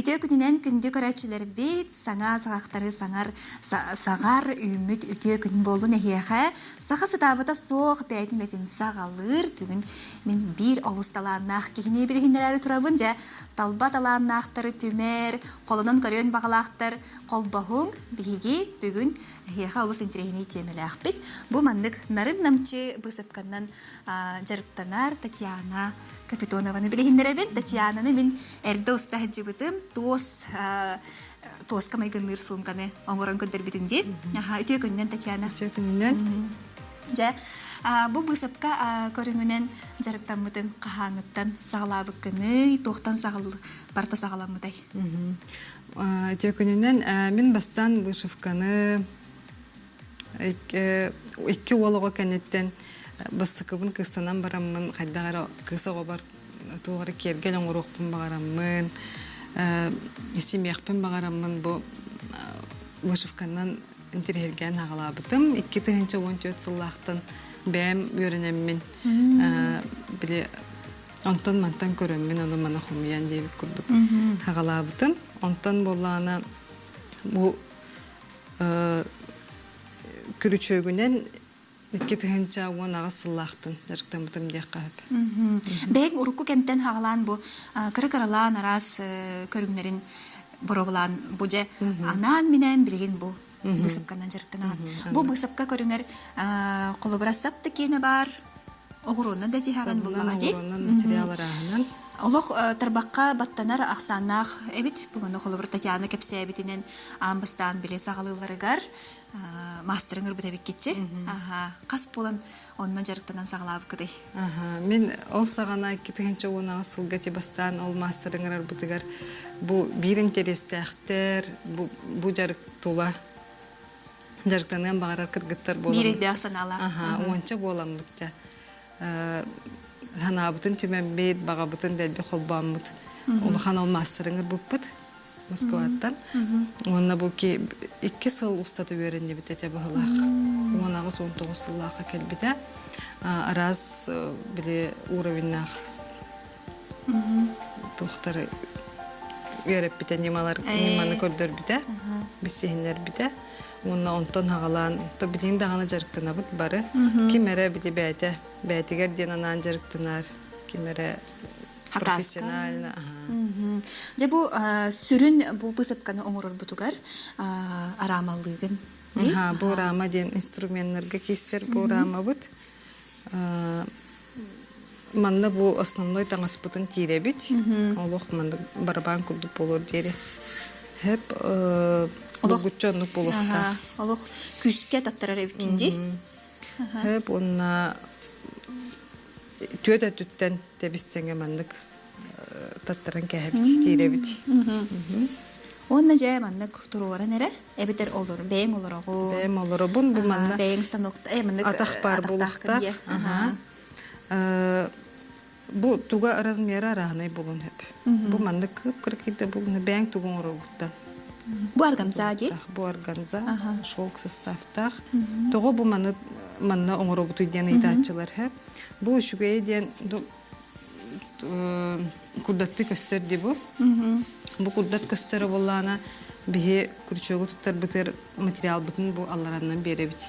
Үтүө күнүнэн күндү көрөөччүлэрбит, саҥа саҕахтары саҥар саҕар үүммүт үтүө күн буоллун эһиэхэ. Саха сытаабыта суох бэйэтин үлэтин саҕалыыр. Бүгүн мин биир олус талааннаах киһини билиһиннэрээри турабын. Дьэ, талба талааннаахтары түмэр, холонон көрүөн баҕалаахтар холбоһуҥ. Биһиги бүгүн эһиэхэ олус интэриэһинэй тиэмэлээхпит. Бу маннык нарын-намчы быысапканнан дьарыктанар Татьяна Капитонованы билиһиннэрэбин. Татьянаны мин эрдэ уста сылдьыбытым. Туос туоска майгынныыр суумканы оҥорон көрдөрбүтүҥ дии. Аха, үтүө күнүнэн, Татьяна. Үтүө күнүнэн. Дьэ, бу быысапка көрүҥүнэн дьарыктаммытыҥ хаһааҥҥыттан саҕалаабыккыный, туохтан саҕал барыта саҕаламмытай? Үтүө күнүнэн. Мин бастаан вышивканы Икки уол оҕо кэнниттэн бастакыбын кыыстанан бараммын хайдах эрэ кыыс оҕобор туох эрэ киэргэл оҥоруохпун баҕараммын, симиэхпин баҕараммын бу вышивканан интириэһиргээн аҕалаабытым. 2014 сыллаахтан бэйэм үөрэнэммин били онтон мантан көрөммүн ону маны хомуйан диэбит курдук аҕалаабытым. Онтон буоллаҕына бу Күрүчүөгүнэн 2018 сыллаахтан дьарыктаммытым диэххэ сөп. Бэйэҥ урукку кэмтэн хаҕалаан бу кыра-кыралаан араас көрүҥнэрин боруобалаан бу дьэ анаан-минээн билигин бу быысапканан дьарыктанаҕын. Бу быысапка көрүҥэр холобура сап да киэнэ баар, Оҕуруонан да тиһэҕин буллаҕа дии. Оҕуруонан материал арааһынан. Олох тарбахха баттанар ахсааннаах эбит. Бу манна холобур Татьяна кэпсээбитинэн аан бастаан били саҕалыылларыгар маастарын ырбыт эбиккитчи. Аха. Хас буолан онно дьарыктанан саҕалаабыккытый? Аха. Мин ол саҕана 2010 сылга ти бастаан ол маастарын ырарбытыгар бу биир интэриэстээхтэр бу, бу дьарык тула дьарыктаныан баҕарар кыргыттар буоламмыт. Биир өйдөөх санаалаах. Аха, уонча буоламмытча. Санаабытын түмэммит, баҕабытын дэлби холбооммут. Улахан алмаастарын ырбыппыт Москваттан. Уонна бу икки сыл устата үөрэннибит этэ быһылаах. 18-19 сыллаахха кэлбитэ. Араас били уровеннаах туохтары үөрэппитэ, ньымалар ньыманы көрдөрбүтэ, билсиһиннэрбитэ. Уонна онтон хаҕалаан, то билигин даҕаны дьарыктанабыт бары. Ким эрэ били бэйэтэ бэйэтигэр диэн анаан дьарыктанар, ким эрэ профессионально. Дьэ бу сүрүн бу быысапканы оҥорорбутугар араамалыыгын. Бу рама диэн инструменнарга киирсэр бу рамабыт. Манна бу основной таҥаспытын тиирэбит. Олох маннык барабан курдук буолуор диэри. Хэп булгуччу оннук буолуохтаах. Олох күүскэ таттарар эбиккин дии. Хэп уонна түөт өттүттэн тэбис-тэҥэ маннык таттаран кээһэбит, тиирэбит. Уонна дьэ маннык туруоран эрэ эбэтэр олор бэйэҥ олороҕун. Бэйэм олоробун бу манна бэйэҥ станок маннык атах баар буолуохтаах. Бу туга размера арааһынай буолуон сөп. Бу маннык кып-кыракыйда буолуна бэйэҥ тугу оҥороргуттан. Бу органза дии? Бу органза, шелк составтаах. Тоҕо бу маны манна оҥоробутуй диэн ыйытааччылар сөп. Бу үчүгэйэ диэн курдаттыы көстөр дии бу. Бу курдат көстөрө буоллаҕына биһи крючогу туттарбытыгар материалбытын бу аллараннан биэрэбит.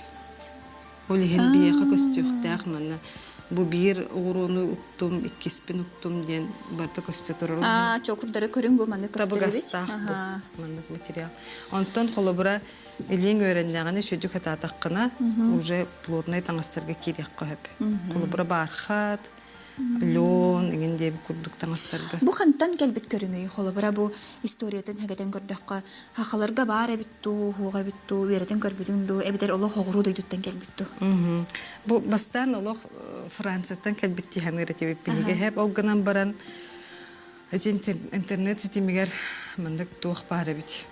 Ол иһин биһиэхэ көстүөхтээх манна бу биир оҕуруону уктум, иккиспин уктум диэн барыта көстө турар. Аа, чокурдары көрүҥ бу маннык көстөр эбит. Табыгастаах бу маннык материал. Онтон холобура илииҥ үөрэннэҕинэ сүдү хатаатаххына уже плотнай таҥастарга киириэххэ сөп. Холобура бархат, лен иҥин диэбит курдук таҥастарга. Бу хантан кэлбит көрүҥүй? Холобура бу историятын хэгэтэн көрдөххө, хахаларга баар эбит дуу, уһуоҕа эбит дуу, үөрэтэн көрбүтүҥ дуу, эбэтэр олох оҕуруо дойдуттан кэлбит дуу? Бу бастаан олох Францияттан кэлбит дии саныыр этибит биһиги. Хэп ол гынан баран интернет ситимигэр маннык туох баар эбит.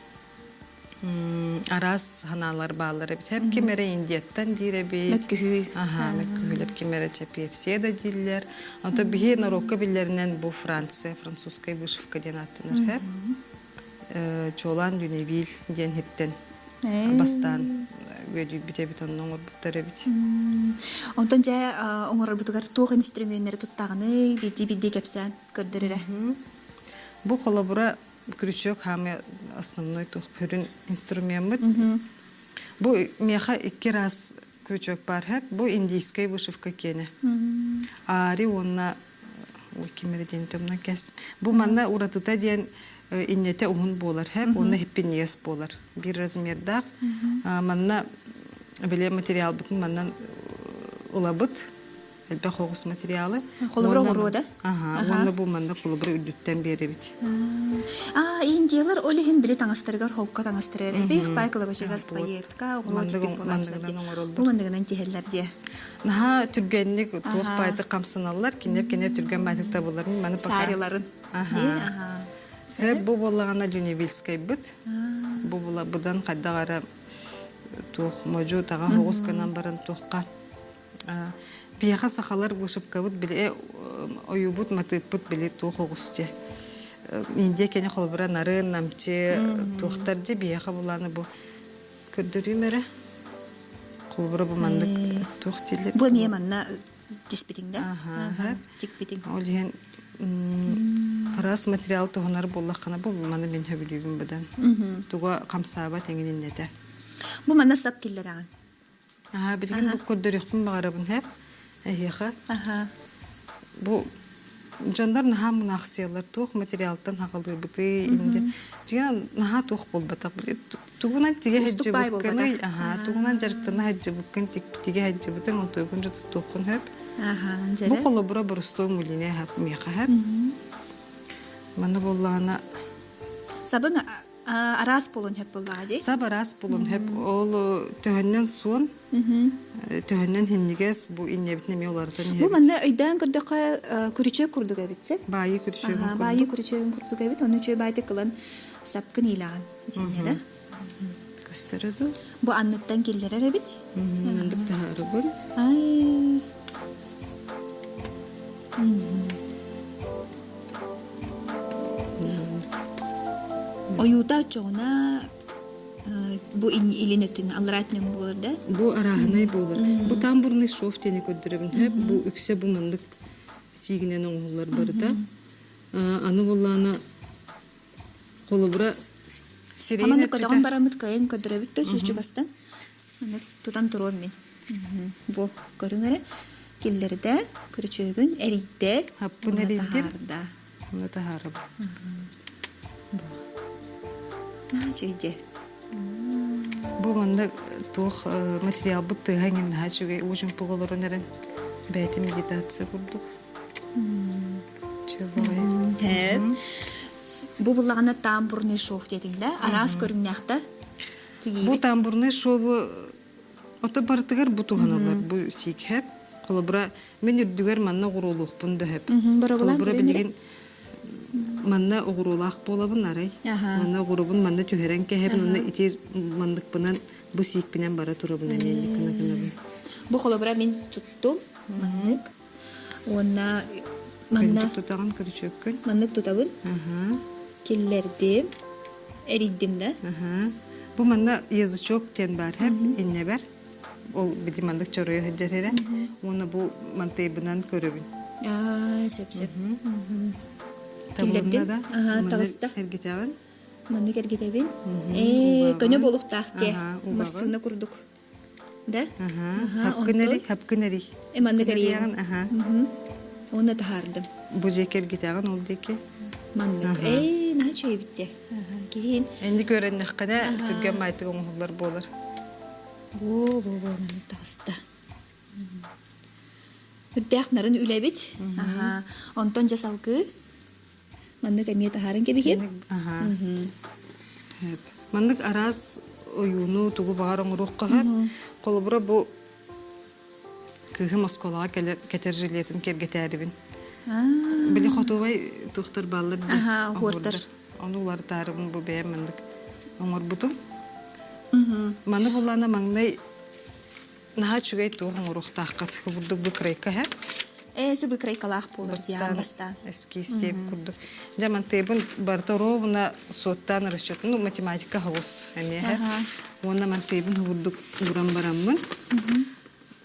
Араас санаалар бааллар эбит. Хэп ким эрэ Индияттан диир эбит. Мөккүһүү. Аха, мөккүһүүлэр ким эрэ Персия да дииллэр. Онто биһи норуокка биллэринэн бу Франция, французская вышивка диэн ааттанар хэп. Чуолаан Дюневиль диэн иһиттэн бастаан үөдүйбүт эбит, онно оҥорбуттар эбит. Онтон дьэ оҥорорбутугар туох инструменнэри туттаҕыный, биирдии-биирдии кэпсээн көрдөр эрэ. Бу холобура. Крючок хаамы основной туох сүрүн инструмеммыт. Бу миэхэ икки раз крючок баар хэп. Бу индийскэй вышивка киэнэ. Аари уонна ой ким эрэ диэн томна кэс. Бу манна уратыта диэн иннэтэ уһун буолар хэп уонна хиппиньиэс буолар. Биир размердаах. Манна били материалбытын маннан ылабыт. Элбэх оҕус материалы. Холобура оҕуруо да? Аха, уонна бу манна холобура үрдүттэн биэрэбит. Аа, индиялар ол иһин били таҥастарыгар холка таҥастары эрэ. Бих пай кылабачыгас пайетка, оҕуруо типик буолааччылар дии. Бу манныгынан тиһэллэр диye. Наһаа түргэнник туох баайтык хамсаналлар, кинилэр кинилэр түргэн баайтык табылларын маны пока. Саариларын. Аха. Бу буоллаҕына Люневильскайбыт. Бу була быдан хайдах эрэ туох модьу таҕа оҕус гынан баран туохха Биһиэхэ сахалар вышивкабыт били ойуубут матыыппыт били туох оҕус дьэ. Индия кэнэ холобура нарын, намчы туохтар дьэ биһиэхэ булааны бу көрдөрүүм эрэ. Холобура бу маннык туох дииллэр. Бу эмиэ манна тиспитиҥ да? Аха. Тикпитиҥ. Ол иһин араас материал туһанар буоллаххына бу маны мин сөбүлүүбүн быдан. Туга хамсаабат эҥин иннэтэ. Бу манна сап киллэрэҕин. Аа, билигин бу көрдөрүөхпүн баҕарабын һэ эһиэхэ. Аха. Бу дьоннор наһаа мунаахсыйаллар туох материалтан хаҕалыыбытый инде дьиҥэ наһаа туох буолбатах били тугунан тигэ Уустук баай сылдьыбыккыный буолбатах. аһаа тугунан дьарыктана сылдьыбыккын тигэ сылдьыбытыҥ онтуйгун дьэ туттуоххун сөп Аха, бу дьэрэ. холобура боростуой мулине хап миэхэ сөп манна буоллаҕына Сабын араас буолуон сөп буоллаҕа дии. Сап араас буолуон сөп. Ол төһөннөн суон, төһөннөн хиннигээс бу иннэбитин эмиэ уларытан Бу иһэбит. манна өйдөөн көрдөххө күрүчүөк курдук эбит сеп. Баайы күрүчүөгүн курдук. Баайы күрүчүөгүн курдук эбит. Ону үчүгэй баайдык ылан сапкын иилэҕин итиннэ да. Көстөрө дуу? Бу анныттан киллэрэр эбит. Мандык таһаарыбын. Ай. Ойуута оччоҕуна бу илин өттүн аллараа өттүнэн буолар да? Бу арааһынай буолар. Бу тамбурный шов диэни көрдөрөбүн. Бу үксэ бу маннык сиигинэн оҥоһуллар барыта. Аны буоллаана холобура сирэйин Аманы көтөҕөн бараммыт кыайан көрдөрөбүт да чугастан. Аны тутан туруом мин. Бу көрүҥ эрэ. Киллэрдэ, күрүчүөгүн эрийдэ, Хаппын уонна эрийдим. таһаарда. Уонна таһаарабын. Бу. Наһаа үчүгэй Бу манна туох материалбыт тыаһа иҥин наһаа үчүгэй уу чумпуга олорон эрэн бэйэтэ медитация курдук. Үчүгэй. Бу буллаҕына тамбурный шов диэтиҥ да араас көрүҥнээх да Бу тамбурный шову Ото барытыгар бу туһаналлар бу сиикһэп. Холобура, мин үрдүгэр манна оҕуруолуохпун да сөп. Холобура, билигин манна оҕуруолаах буолабын арай. Манна оҕуруобун манна түһэрэн кэһэбин, онно ити манныкпынан бу сиикпинэн бара турабын эмиэ гына гынабын. Бу холобура мин туттум маннык. Уонна манна тутаҕын күрүчүөккүн. Маннык тутабын. Киллэрдим. Эрийдим да. Бу манна язычок диэн баар хэп иннэбэр. Ол били маннык чоройо сылдьар эрэ. Уонна бу мантыйбынан көрөбүн. Аа, сөп сөп. Киллэрдим. Аха, таҕыста. Эргитэҕин. Маннык эргитэбин. Ээ, көнө буолуохтаах дии. Массыына курдук. Да? Хапкын эрий, хапкын эрий. Э, маннык эрийэҕин. Уонна таһаардым. Бу дьиэ эргитэҕин ол диэки. Маннык. Ээ, наһаа үчүгэй эбит дии. Киһин. Энди көрөннөххүнэ түргэн баайтык оҥоһуллар буолар. Бу, бу, бу, маннык таҕыста. Үрдээх нарын үлэбит. Аха. Онтон дьэ салгыы Маннык эмиэ таһааран кэбиһиэм. Аха. Маннык араас ойууну тугу баҕар оҥоруохха сөп. Холобура бу кыыһым оскуолаҕа кэлэр кэтэр жилетин киэргэтээрибин. Били хотуобай туохтар бааллар дии. Аха, оһуортар. Ону уларытаарыбын бу бэйэм маннык оҥорбутум. Маны буллаана маҥнай Наһаа үчүгэй туох оҥоруохтааххыт курдук быкырайка һэ. Ээ, быкырайкалаах буолар диэн бастаан. Эскиз диэбит курдук. Дьэ мантыйбын барыта ровно суоттаан расчет, ну математика хаус эмиэ һэ. Уонна мантыйбын курдук ууран бараммын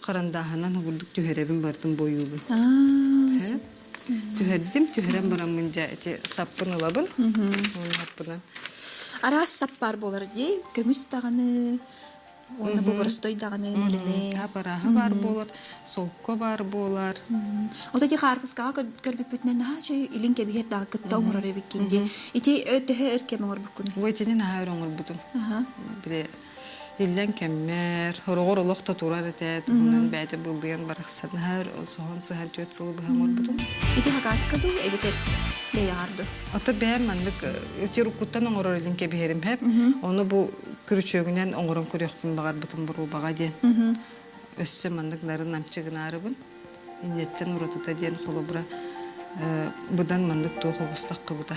харандааһынан курдук түһэрэбин барытын бойуубун. Аа. Түһэрдим, түһэрэн бараммын дьэ ити саппын ылабын. Уонна саппынан. Араас сап баар буолар дии. Көмүс даҕаны, уонна бу боростой даҕаны нэлинэ. Апараһа баар буолар, солко баар буолар. Вот эти хаартыскаҕа көрбүппүтүнэн наһаа үчүгэй илин кэбиһэр даҕа кытта оҥорор эбиккин дии. Ити төһө өр кэм оҥорбуккунуй? Бу итини наһаа өр оҥорбутум. Били Иллэҥ кэммэр, хороҕор олох да турар этэ, туһунан бэйэтэ былдыйан барахсан наһаа соһон сыһан түөрт сылы быһа оҥорбутум. Ити хакаска дуу эбэтэр бэйэҕэр дуу? Ото бэйэм маннык ити уруккуттан оҥорор илин кэбиһэрим хэп. Ону бу күрүчүөгүнэн оҥорон көрүөхпүн баҕарбытым боруобаҕа диэн. Өссө маннык нарын намчы гынаарыбын. Иннеттэн уратыта диэн холобура быдан маннык туох оҕустаххыбыта.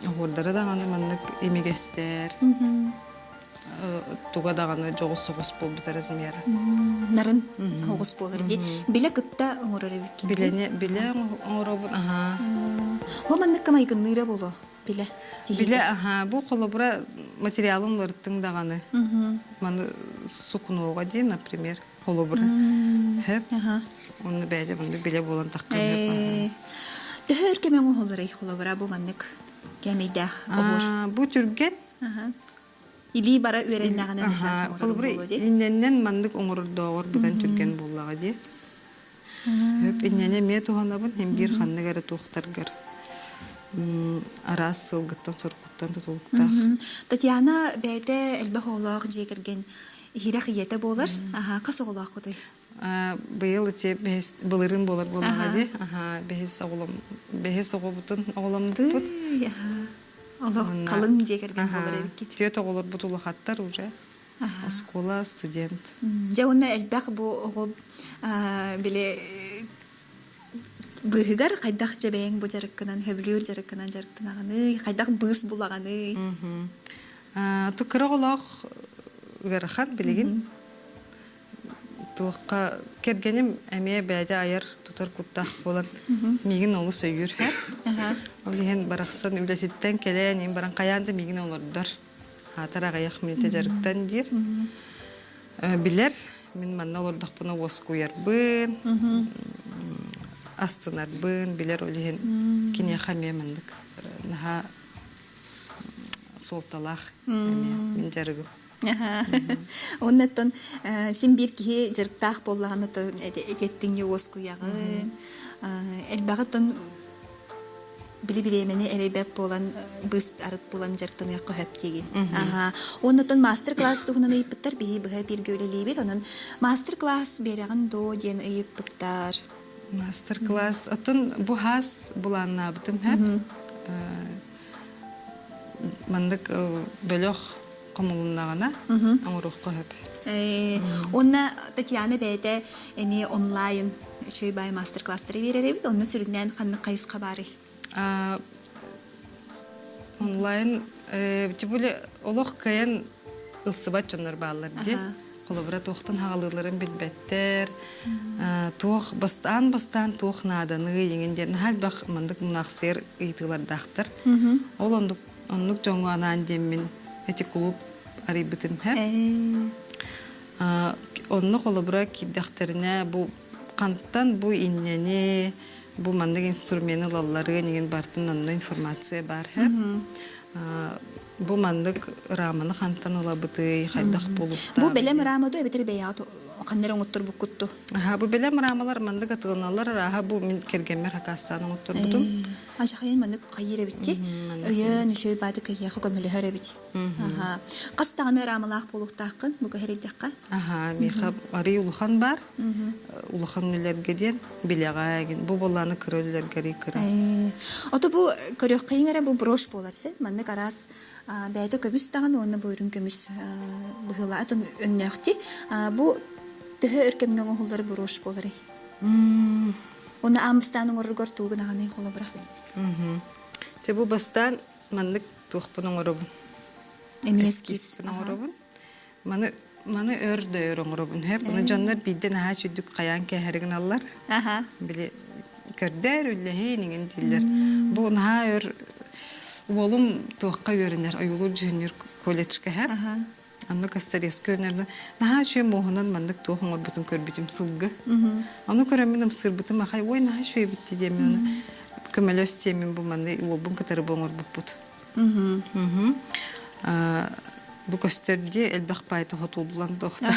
Оһуордара даҕаны маннык имигэстэр. Туга даҕаны дьоҕус соҕус буолбута размера. Нарын оҕус буолар дии. Билэ кытта оҥорор эбиккин. Билэни билэ оҥоробун аһаа. Хо манныкка майгынныыра боло билэ. Билэ аһаа бу холобура материалын уларыттыҥ даҕаны. Маны сукнуоҕа дии, например, холобура. Хэп. Онно бэйдэ маннык билэ буолан таххан. Төһө өр кэм оҥоһулларый холобура бу маннык кээмэйдээх оһуор? Бу түргэн. Илии бара үөрэннэҕинэ начаас оҥорор Холобура, буолуо дии. иннэннэн маннык оҥорордооҕор быдан түргэн буоллаҕа дии. Өп иннэни эмиэ туһанабын, иһин биир ханнык эрэ туохтаргар араас сылгыттан, соргуттан тутулуктаах. Татьяна бэйэтэ элбэх оҕолоох дьиэ кэргэн иһирэх ийэтэ буолар. Аха, хас оҕолооххутуй? Быйыл ити бэһис былырыын буолар буоллаҕа дии. Аха, бэһис оҕолом бэһис оҕобутун оҕоломмуппут. Олох халыҥ дьиэ кэргэн буолар эбиккит. Түөрт оҕолорбут улахаттар уже. Оскуола, студент. Дьэ уонна элбэх бу оҕо били быыһыгар хайдах дьэ бэйэҥ бу дьарыккынан сөбүлүүр дьарыккынан дьарыктанаҕыный, хайдах быыс булаҕыный? Кыра оҕолоох ыарахан билигин. Туохха кэргэним эмиэ бэйэтэ айар тутар куттаах буолан миигин олус өйүүр һэ. Ол иһин барахсан үлэтиттэн кэлэн иһин баран хайаан да миигин олордор. Аатар аҕыйах мүнүүтэ дьарыктан диир. Билэр мин манна олордохпуна уоскуйарбын, астынарбын билэр ол иһин киниэхэ эмиэ маннык наһаа суолталаах эмиэ мин дьарыгым. Оннуттан син биир киһи дьарыктаах буоллаҕына этиэттиҥҥэ уоскуйаҕын. Элбэҕи били бириэмэни эрэйбэт буолан быыс арыт булан дьарыктаныахха сөп диигин. Оннуттан мастер-класс туһунан ыйыппыттар биһи быһа бииргэ үлэлиибит. Онон мастер-класс биэрэҕин дуо диэн ыйыппыттар. Мастер-класс. Оттон бу хаас былааннаабытым һэп. Маннык бөлөх хомулуннаҕына оҥоруохха сөп. Уонна Татьяна бэйэтэ эмиэ онлайн үчүгэй баай мастер-класстары биэрэр эбит. Онно сүрүннээн ханнык хайысха баарый? Онлайн тем более олох кыайан ылсыбат дьоннор бааллар дии. Холобура туохтан хаҕалыылларын билбэттэр. Туох бастаан-бастаан туох нааданый иҥин диэн наһаа элбэх маннык мунаахсыйар ыйытыылардаахтар. Ол оннук Оннук дьоҥҥо анаан диэммин эти кулууп арыйбытым һэ. Онно холобура киирдэхтэринэ бу хантан бу иннэни, бу маннык инструмены ылалларын иҥин барытын онно информация баар һэ. Бу маннык раманы хантан ылабытый, хайдах буолуктаабый? Бу бэлэм рама дуу эбэтэр бэйэҕит ханна эрэ оҥотторбуккут дуу? Аха, бу бэлэм рамалар маннык атыыланаллар, арааһа бу мин кэргэммэр хакаастаан оҥотторбутум. Ажахайын маннык хайыыр эбит Өйөөн үчүгэй баады кыйыаха көмөлөһөр эбит. Аха. Хас даҕаны ыраамалаах буолуохтааххын бу көһөрүйдэххэ? Аха, миэхэ арый улахан бар. Улахан үлэлэргэ диэн билэҕэ бу буоллааны кыра үлэлэргэ арый кыра. Ото бу көрүөххэйиҥ эрэ бу брошь буолар сэ. Маннык араас бэйэтэ көмүс даҕаны уонна бу үрүҥ көмүс быһыылаа өҥнөөхти. Бу төһө өр кэмҥэ оҥоһуллар брошь буоларый? Уонна аан бастаан оҥороргор тугу гынаҕыный холобура? Дьэ бу бастаан маннык туохпун оҥоробун. Эмиэ эскиз. оҥоробун. Маны маны өр да өр оҥоробун. Һэп уну дьоннор биирдэ наһаа сүрдүк хайаан кээһэри гыналлар. Били көрдөр үллэһиин иҥин дииллэр. Бу наһаа өр уолум туохха үөрэнэр ойуулуур дьүһүннүүр колледжка һэп. Онно Косторезка өнөрдө наһаа үчүгэй муоһунан маннык туох оҥорбутун көрбүтүм сылгы. Ону көрөммүн ымсыырбытым ахай ой наһаа үчүгэй эбит диэммин ону. Көмөлөс диэммин бу манны уолбун кытары бу оҥорбуппут. Бу көстөр дии элбэх паай тоһотуллан туохта.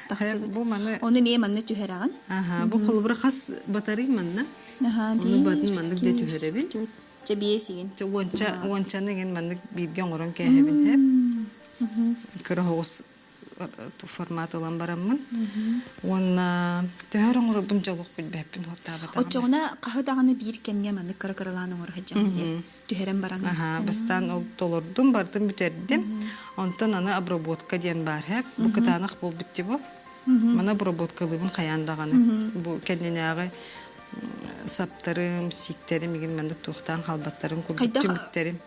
Тахсыбыт. Бу маны Ону эмиэ манна түһэрэҕин. Аха, бу холобура хас батарый манна? Аха, Ону батын маннык дэ түһэрэбин. Чэ биэс игин. Чэ уонча уончаны игин маннык бииргэ оҥорон кээһэбин хэп. Кыра оҕус формат ылан бараммын. Уонна төһөр оҥорорбун дьолуох билбэппин хуортаабатаҕым. Оччоҕуна хаһы даҕаны биир кэмҥэ маннык кыра кыралаан оҥоро сылдьаҕын дии. Түһэрэн баран. Аха, бастаан ол толордум, бартын бүтэрдим. Онтон аны обработка диэн баар һэк. Бу кытаанах буолбут дии бу. Маны обработкалыыбын хайаан даҕаны. Бу кэннинээҕи саптарым, сииктэрим игин маннык туохтаан хаалбаттарын курдук түмүктэрим.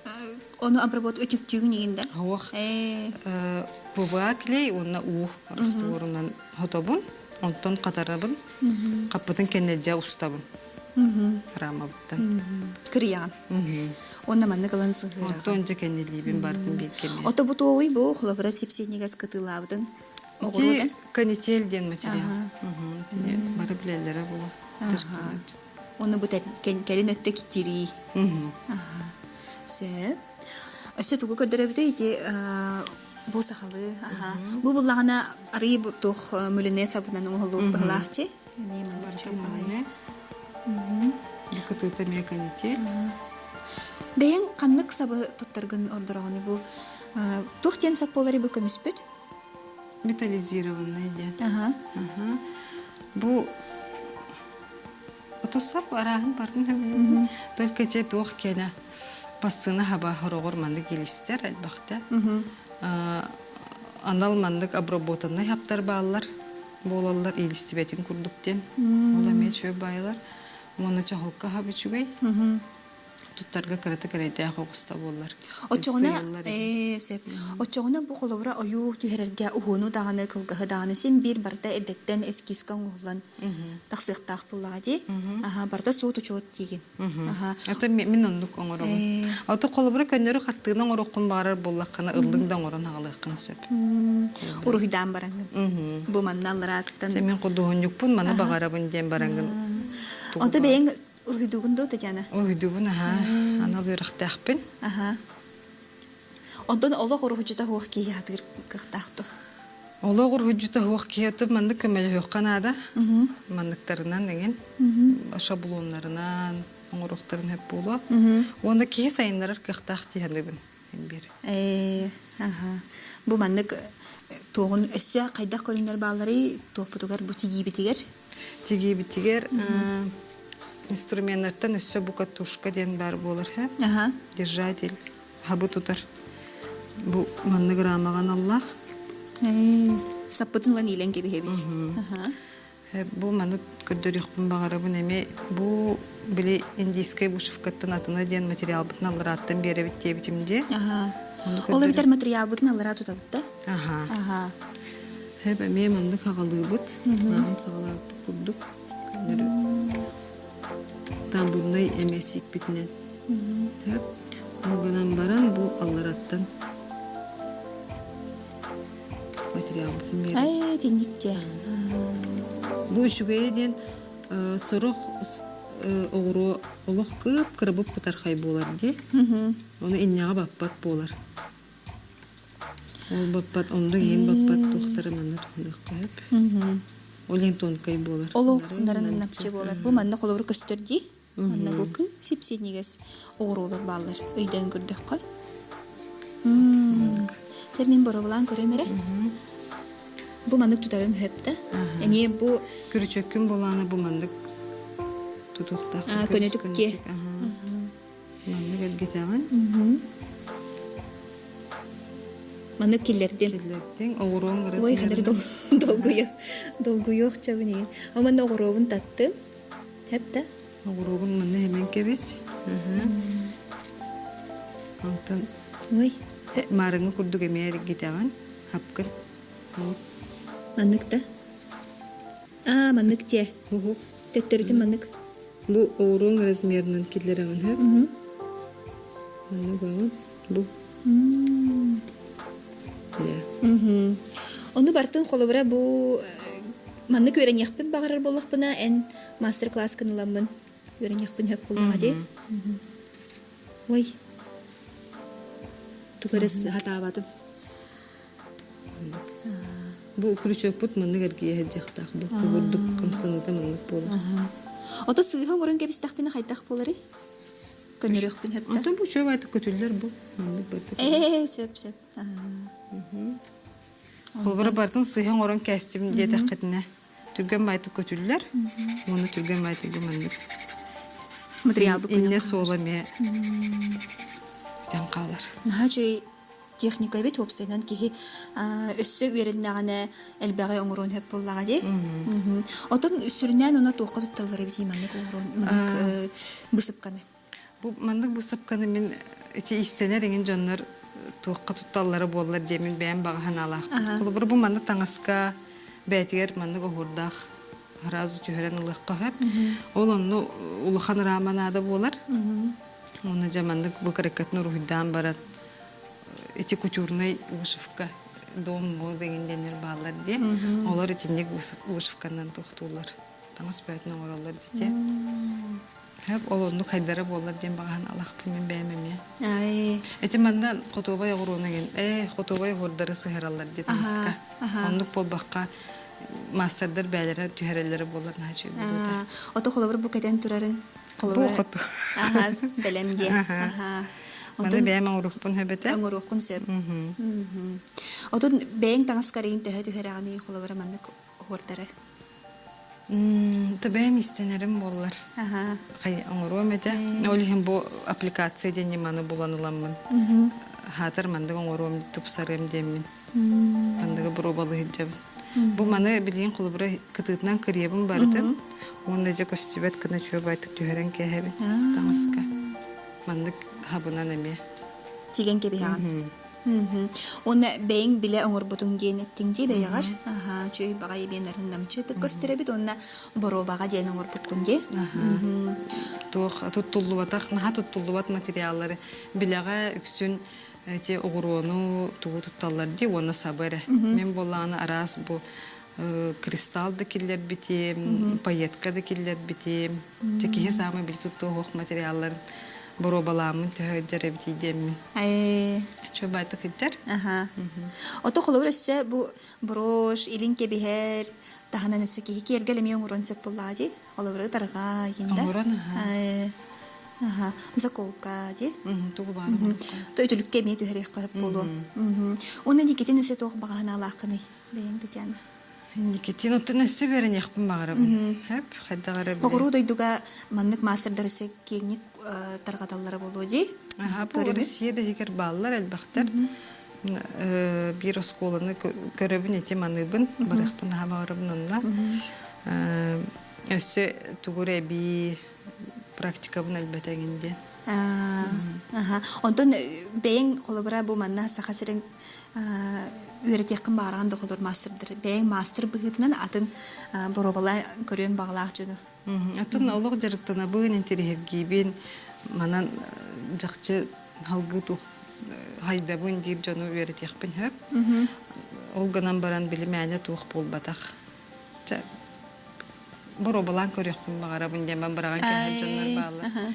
Ону обработ өтүктүүгүн игин да? Суох. ПВА клей уонна уу растворунан хотобун, онтон хатарабын, хаппытын кэннэ дьэ устабын. Рамабыттан. Кырыйаҕын. Уонна маннык ылан сыһыараҕын. Онтон дьэ кэннилиибин бартын биир кэмҥэ. Ото бу туоҕуй бу холобура сипсиэнньигээс кытыылаабытын Ити канитель диэн материал. Бары билэллэрэ буолуо. Оны бу кэлин өттө китирии. Сөп. Өссө тугу көрдөрөбүтүй ити бу сахалыы. Бу буллаҕына арыы туох мүлүнэ сабынан оҥоһуллубут быһылаахчы. Эмиэ маннык Мулүнэ. Бу кытыыта эмиэ канитель. Бэйэҥ ханнык сабы туттаргын ордороҕуну бу туох диэн сап буоларый бу көмүспүт? Металлизированный диэн. Ага. Бу ото сап арааһын бардын сөбүлүүбүн. Только те туох киэнэ пассыына хаба хороҕор маннык илистэр элбэхтэ. Анал маннык обработанный хаптар бааллар буолаллар илистибэтин курдук диэн. Ол эмиэ үчүгэй баайылар. Уонна чоһолко хаба үчүгэй. Туттарга кыратык эрэйдээх оҕуста буоллар. Оччоҕуна ээ сөп. Оччоҕуна бу холобура ойуу түһэрэргэ уһуну даҕаны, кылгаһы даҕаны син биир барыта эрдэттэн эскизка оҥоһуллан тахсыахтаах буоллаҕа дии. Аха, барыта суот-учуот диигин. Аха. Ото мин оннук оҥоробун. Ото холобура көннөрү хартыына оҥоруоххун баҕарар буоллаххына ыллыҥ да оҥорон аҕалыаххын сөп. Уруһуйдаан бараҥҥын. Бу манна алларааттан. Мин худуоһунньукпун маны баҕарабын диэн бараҥҥын. Ото бэйэҥ Уруһуйдуугун дуо, Татьяна? Уруһуйдуубун, аһаа. Анал үөрэхтээхпин. Аһаа. Онтон олох уруһуйдьута суох киһи сатыыр кыахтаах дуо? Олох уруһуйдьута суох киһи оту маннык көмөлөһүөххэ наада. Манныктарынан эҥин шаблоннарынан оҥоруохтарын сөп буолуо. Уонна киһи сайыннарар кыахтаах дии саныыбын. Биир. Ээ, аха. Бу маннык туоҕун өссө хайдах көрүҥнэр баалларый туохпутугар бу тигиибитигэр? Тигиибитигэр инструменнартан өссө бу катушка диэн баар буолар һэ. Аха. Держатель хабы тутар. Бу маннык рамаҕа аналлаах. Ээ, саппытын ылан иилэн кэбиһэбит. Аха. Бу маны көрдөрүөхпүн баҕарабын эмиэ бу били индийскэй вышивкаттан атына диэн материалбытын алларааттан биэрэбит диэбитим дии. Аха. Ол эбэтэр материалбытын аллараа тутабыт да? Аха. Аха. Хэп эмиэ маннык хаҕалыыбыт. Наҕын саҕалаабыт курдук. Көннөрү тамбурнай эмиэ сиикпитинэн. Хэп. Ол гынан баран бу аллараттан материалбытын биэрэн. Ээ, итинник дьэ. Бу үчүгэйэ диэн сорох оҕуруо олох кып-кырабыт бытархай буолар дии. Ону инньэҕэ баппат буолар. Ол баппат, оннук иһин баппат туохтары манна туһаныахха сөп. Ол иһин тонкай буолар. Олох нарын намчы буолар. Бу манна холобур көстөр дии. Манна бу сип-синньигэс оҕуруолар бааллар өйдөөн көрдөххө. Чэ мин боруобалаан көрөм эрэ. Бу маннык тутарым сөп да. Эмиэ бу Күрүчөккүн булаана бу маннык тутуохтаах. Көнөтүк Маннык эргитэҕин. Маннык киллэрдим. Киллэрдиҥ, оҕуруоҥ Ой, ханар долгуйу долгуйуох чабын иһин. О манна оҕуруобун таттым. Хэп да? Оҕуруогун манна эмэн кэбис. Онтон Ой. Маарыҥҥы курдук эмиэ эргитэҕин. Хапкын. Маннык да? Аа, маннык дьэ. Төттөрүтүн маннык. Бу оҕуруоҥ размерынан киллэрэҕин һэ? Манна угаҕын. Бу. Ону бартын холобура бу маннык үөрэниэхпин баҕарар буоллахпына эн мастер-класскын ыламмын. Үөрэниэхпин сөп буоллаҕа дии. Ой, тугу эрэ сатаабатым. Бу крючокпут маннык эргийэ сылдьыахтаах. Бу курдук хамсаныыта маннык буолар. Ото сыыһа оҥорон кэбистэхпинэ хайдах буоларый? Көннөрүөхпүн сөп да? Онтон бу үчүгэй баайтык көтүллэр бу. Маннык бардык. Ээ, сөп, сөп. Холобура барытын сыыһа оҥорон кээстим диэтэххитинэ түргэн баайтык көтүллэр. Уонна түргэн баайтык маннык. Материалбыт Иннэ суола эмиэ бүтэн хаалар. Наһаа үчүгэй техника эбит уопсайынан киһи өссө үөрэннэҕинэ элбэҕи оҥоруон сөп буоллаҕа дии. Отон сүрүннээн уна туохха тутталлар эбитий маннык оҥоруон маннык бысыпканы? Бу маннык быысапканы мин ити иистэнэр иҥин дьоннор туохха тутталлара буоллар диэмин бэйэм баҕа санаалаахпын. Холобура бу маннык таҥаска бэйэтигэр маннык оһуордаах сразу түһэрэн ылыахха сөп. Ол онно улахан рама наада буолар. Уонна дьэ маннык бу кыраккатын уруһуйдаан баран ити кутюрнай вышивка дом мода иҥин диэннэр бааллар диэн. Олор итинник вышивканан туохтууллар. Таҥас бэйэтин оҥороллор дите. Хэп ол оннук хайдара буоллар диэн баҕаһын алахпын мин бэйэм эмиэ. Ити манна хотуобай оҕуруону гин ээ хотуобай оһуордары сыһараллар дии таҥаска. Оннук буолбакка маастардар бээлэрэ түһэрэллэрэ буоллар наһаа үчүгэй буолуо этэ. Ото холобур бу кэтэн турарын Бу хоту. Аха, бэлэм диэ. Аха. Маны бэйэм оҥоруохпун сөп этэ. Оҥоруоххун сөп. Отон бэйэҥ таҥаскарыйын төһө түһэрэҕиний холобура маннык оһуордары? Бэйэм иистэнэрим буоллар. Оҥоруом этэ. Ол иһин бу аппликация диэн ньыманы булан ыламмын. Хаатар маннык оҥоруом, тупсарыам диэммин. Манныгы боруобалыы сылдьабын. Бу маны билигин холобура кытыытынан кырыйабын барытын. Уонна дьэ көстүбэт гына чуобайтык түһэрэн кээһэбин таҥаска. Маннык хабынан эмиэ. Тигэн кэбиһэҕин. Уонна бэйэҥ билэ оҥорбутуҥ диэн эттиҥ дии бэйэҕэр. Аһаа, үчүгэй баҕайы диэн арындамчы көстөр эбит уонна боруобаҕа диэн оҥорбуккун дии. Туох туттуллубатах, наһаа туттуллубат материаллары билэҕэ үксүн эти оҕуруону тугу тутталлар дии уонна сабы эрэ. Мин буоллаҕына араас бу кристалл да киллэрбитим, пайетка да киллэрбитим. Дьэ киһи саамай били туттуох материалларын боруобалааммын төһө ыдьар эбитий диэммин. Чө байтык ыдьар. Ото холобур өссө бу брошь, илин кэбиһэр, таһынан өссө киһи киэргэл эмиэ оҥоруон сөп буоллаҕа дии. Холобур ытарҕа иһин да. Оҥорон аха. Аха, заколка дии. Тугу баар оҥорукка. То үтүлүккэ эмиэ түһэриэххэ сөп буолуо. Уонна Никитин өссө туох баҕаһынаалааххыный бэйэҥ Татьяна? Никитин оттон өссө үөрэниэхпин баҕарабын. Хэп, хайдах эрэ били. Оҕуруу дойдуга маннык маастардар өссө киэҥник тарҕаталлара буолуо дии. Аха, бу Россия да иһигэр бааллар элбэхтэр. Биир оскуоланы көрөбүн, ити маныыбын, барыахпын аха баҕарабын онно. Өссө тугу эрэ эбии практикабын элбэтэҥин диэн. Аха. Онтон бэйэҥ холобура бу манна Саха сирин үөрэтиэххин баҕараҕын да холобур маастардар бэйэҥ маастар быһыытынан атын боруобалаа көрүөн баҕалаах дьону. Атын олох дьарыктанабын, интэриэһиргиибин, манан дьахчы салгыы туох хайдабын диир дьону үөрэтиэхпин сөп. Ол гынан баран били мээнэ туох буолбатах. Чэ, боруобалаан көрүөхпүн баҕарабын диэн бан быраҕан кээһэр дьоннор бааллар.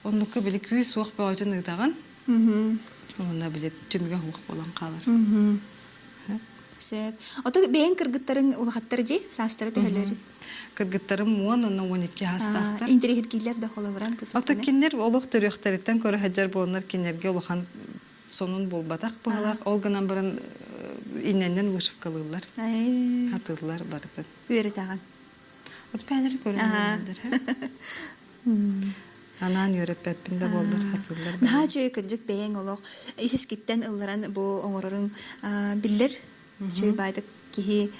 Оннукка били күүс суох бөҕөтүн ыытаҕын. Уонна били түмүгэ суох буолан хаалар. Сөп. Ото бэйэҥ кыргыттарыҥ улахаттар дии, саастара төһөлөр? Кыргыттарым 10 уонна 12 саастаахтар. Интэриэһиргииллэр да холобуран бу Ото кинилэр олох төрүөхтэриттэн көрө сылдьар буоланнар кинилэргэ улахан сонун буолбатах быһалаах. Ол гынан баран иннэннэн вышивкалыыллар. Хатыыллар барытын. Үөрэтэҕин. Вот бээлэри көрүнэллэр. Анаан үөрэппэппин да буоллар хатыыллар. Наһаа үчүгэй кырдьык бэйэҥ олох ис-искиттэн ылларан бу оҥороруҥ биллэр. Үчүгэй баайдык киһи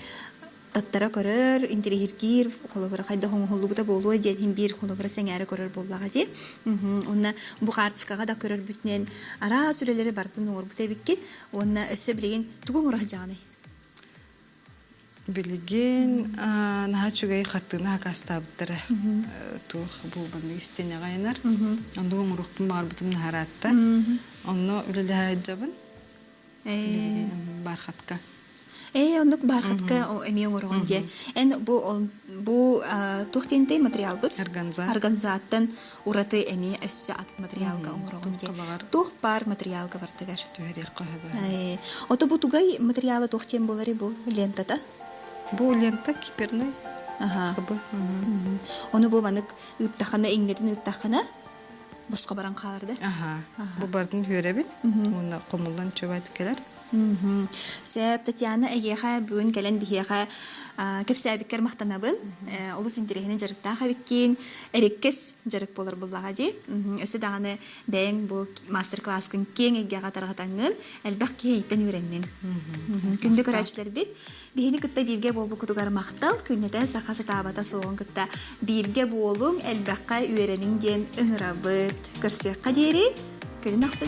таттара көрөр, интэриэһиргиир, холобура хайдах оҥоһуллубута буолуо диэн иһин биир холобура сэҥээрэ көрөр буоллаҕа дии. Уонна бу хаартыскаҕа да көрөрбүтүнэн араас үлэлэри барытын оҥорбут эбиккин. Уонна өссө билигин тугу оҥоро сылдьаҕыный? Билигин наһаа үчүгэй хартыына акаастаабыттара. Туох буолбаннык истиэнэҕэ айанар. Оннук оҥоруохпун баҕарбытым наһараатта. Онно үлэлэһэ сылдьабын. Бархатка. Ээ, оннук бархатка эмиэ оҥороҕун диэ. Эн бу бу туох диэнтэй материалбыт? Органза. Органзаттан ураты эмиэ өссө атын материалга оҥороҕун диэ. Туох баар материалга бартыгар? Түһэриэххэ сөбө. Ото бу тугай материала туох диэн буоларый бу лентата? Бу лента киперный. Аха. Ону бу манык ыыттахына, иҥнэтин ыыттахына босхо баран хаалар да? Аха. Бу бардын үөрэбин. Уонна хомуллан чөбөт кэлэр. Сөп, Татьяна, эйиэхэ бүгүн кэлэн биһиэхэ кэпсээбиккэр махтанабын. Олус интэриэһинэй дьарыктаах эбиккин. Эриккэс дьарык буолар буллаҕа дии. Өссө даҕаны бэйэҥ бу мастер-класскын киэҥ эйгэҕэ тарҕатаҥҥын, элбэх киһи ииттэн үөрэннин. Күндү көрөөччүлэрбит, биһини кытта бииргэ буолбуккутугар махтал. Күннэтэ саха сатаабата суоҕун кытта бииргэ буолуҥ, элбэххэ үөрэниҥ диэн ыҥырабыт. Көрсүөххэ диэри, күнүн ахсын.